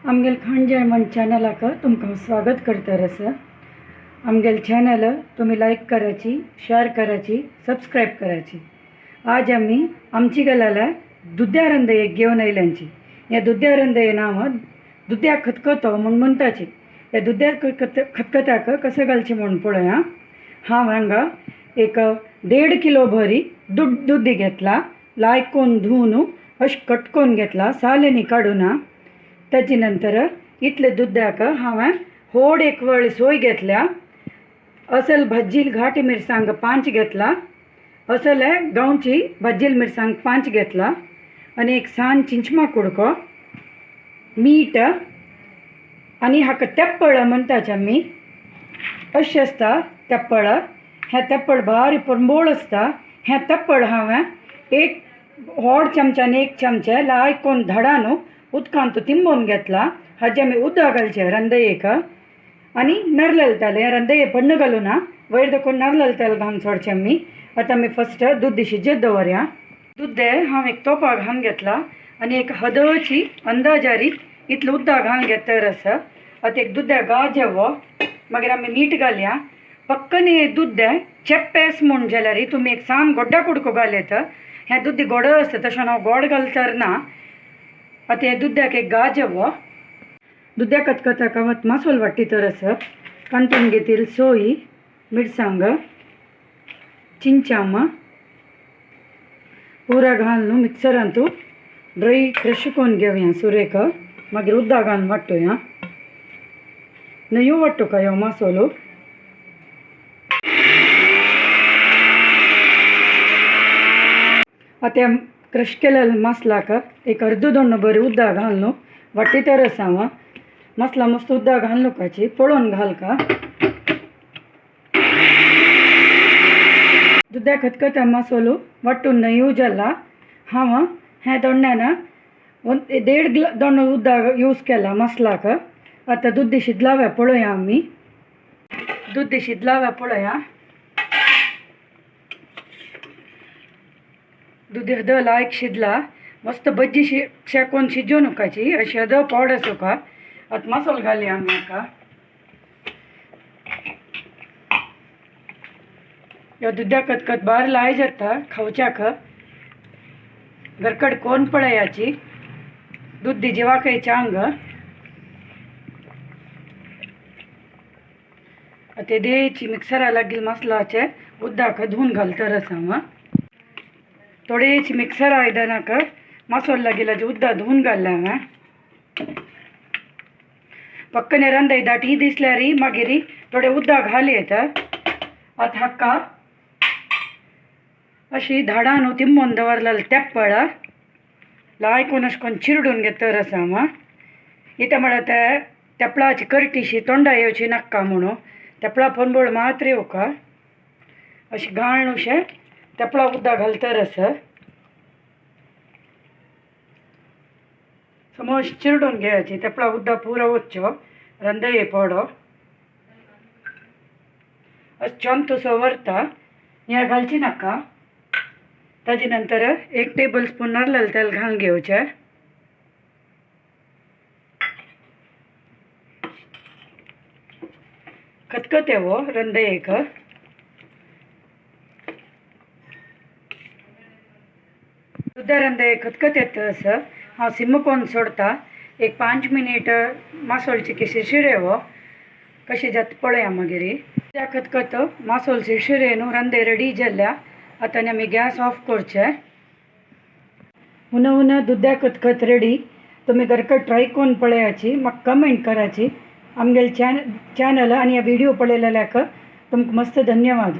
आमगेल खाण जेवण चॅनलाक तुमकां स्वागत करता आसा। आमगेल चॅनल तुम्ही लायक करायची, शेअर करायची, सबस्क्राईब करायची। आज आम्ही आमची गलाला दुध्या रंदये घेऊन आयल्यांची। ह्या दुध्या रंदये नांव दुध्या खतखतो म्हूण म्हणटाची। ह्या दुध्या खतखत्याक कसं घालचें म्हूण पळया। हांव हांगा एक 1.5 किलो भरी दुधी घेतला, लायकोन धुवन अशें कटकोन घेतला, सालेनी काडूना। ताजे नंतर इतले दुध्याक हांवें होड एक वळी सोय घेतल्या, असल भाजील घाटी मिरसांग 5 घेतला, असल गांवची भाजील मिरसांग 5 घेतला आनी एक सान चिंचमा कुडको, मीठ आनी हाका तेप्पळ म्हणटाचे आमी, अशें आसता तेप्पळ। हें तेप्पळ भारी परंबोळ आसता। हें तेप्पळ हांवें एक व्हड चमच्यान 1 चमचे लायकोन धाडा न्हू उदकांत तिंबोवन घेतला। हाजे आमी उदक घालचें रंदयेक आनी नारल तेल, हें रंदये पण्ण घालूना, वयर देखून नारल तेल घालून सोडचें आमी। आतां आमी फस्ट दूद शिजत दवरया। दूद हांव एक तोपा घालून घेतला आनी एक हदची अंदाजारी इतलें उदक घालून घेतल्यार आसा। आतां एक दुदा गाज येवो, मागीर आमी मीठ घालया। पक्कने दूद चेप्पेस म्हूण जाल्यार तुमी एक सान गोड्डा कुडको घालयत। हें दूद गोड आसता तशें हांव गोड घालतर ना। आतां हें दुद्याक एक गाज येवो। दुद्या खतखत्याक हांव मासोल वाट्टी तर आसा। कांतून घेतील सोय, मिरसांग, चिंचाम पुरा घालून मिक्सरांत ड्राय क्रश करून घेवया सुरेक। मागीर उदक घालून वांटूया। न्हंयो वांटू काय हो मासोलो। आतां क्रश केलेल्या मसलाक एक अर्द दोण बरी उदक घालून वाटी तर आसा हांव। मसला मस्त उदक घालून काची पळोवन घाल का। दुधा खतखत्या मसालो वांटून न्हंयो जाला। हांव हें दोण्यान 1.5 दोण उदक यूज केला मसलाक। आतां दूद शिजलाव्या पळोवया आमी। दूद शिजलाव्या पळोवया। दूध हद लायक शिजला, मस्त भज्जी शेकोन शिजोवन काची अशी हद पावडर सुका। आतां मसालो घालया आमी हाका। ह्यो दुधा खतखत भार लाय जाता खावच्याक। घरकड कोण पळयाची दूध जिवाकय चांग। आतां देची मिक्सरा लागील मसलाचे उदक धुवन घालतर आसा हांव। थोडेची मिक्सर आयदनाक मसालो लागेल उदक धुवन घाल्लें हांवें। पक्कने रंदय दाटी दिसल्यार मागीर थोडे उदक घालयत। आतां हाका अशी धाडां न्हू तिंबोवन दवरलेलें तेप्पळ लायकून अशें करून चिरडून घेतर आसा हांव। इतें म्हळ्यार ते तेपळाची करटीशी तोंडा येवची नाका म्हणून तेपळा पोंबोळ मात्र येवका अशें घाण अशें तेपळा उदक घालतर आसा। समोस चिरडून घेवची तेपळा उदक पुरो वचचो रंदये पडो अशें चोंतसो व्हरता। हें घालची नाका। ताजे नंतर 1 टेबल स्पून नारल तेल घालून घेवचें। खतखतें हो रंदयेक। दुधा रंदये खतखत येता आसा। हांव सिम कोन्न सोडता एक 5 मिनीट मासोळची की शिरशिरे हो कशें जाता पळया मागीर। त्या खतखत मासोल शिरशिरे न्हू रंदे रेडी जाल्या। आतां आमी गॅस ऑफ करचें। हुना हुना दुधा खतखत रेडी। तुमी घरकड ट्राय करून पळयाची, म्हाका कमेंट कराची। आमगेले चॅनल आनी ह्या व्हिडिओ पळयलेल्याक तुमकां मस्त धन्यवाद।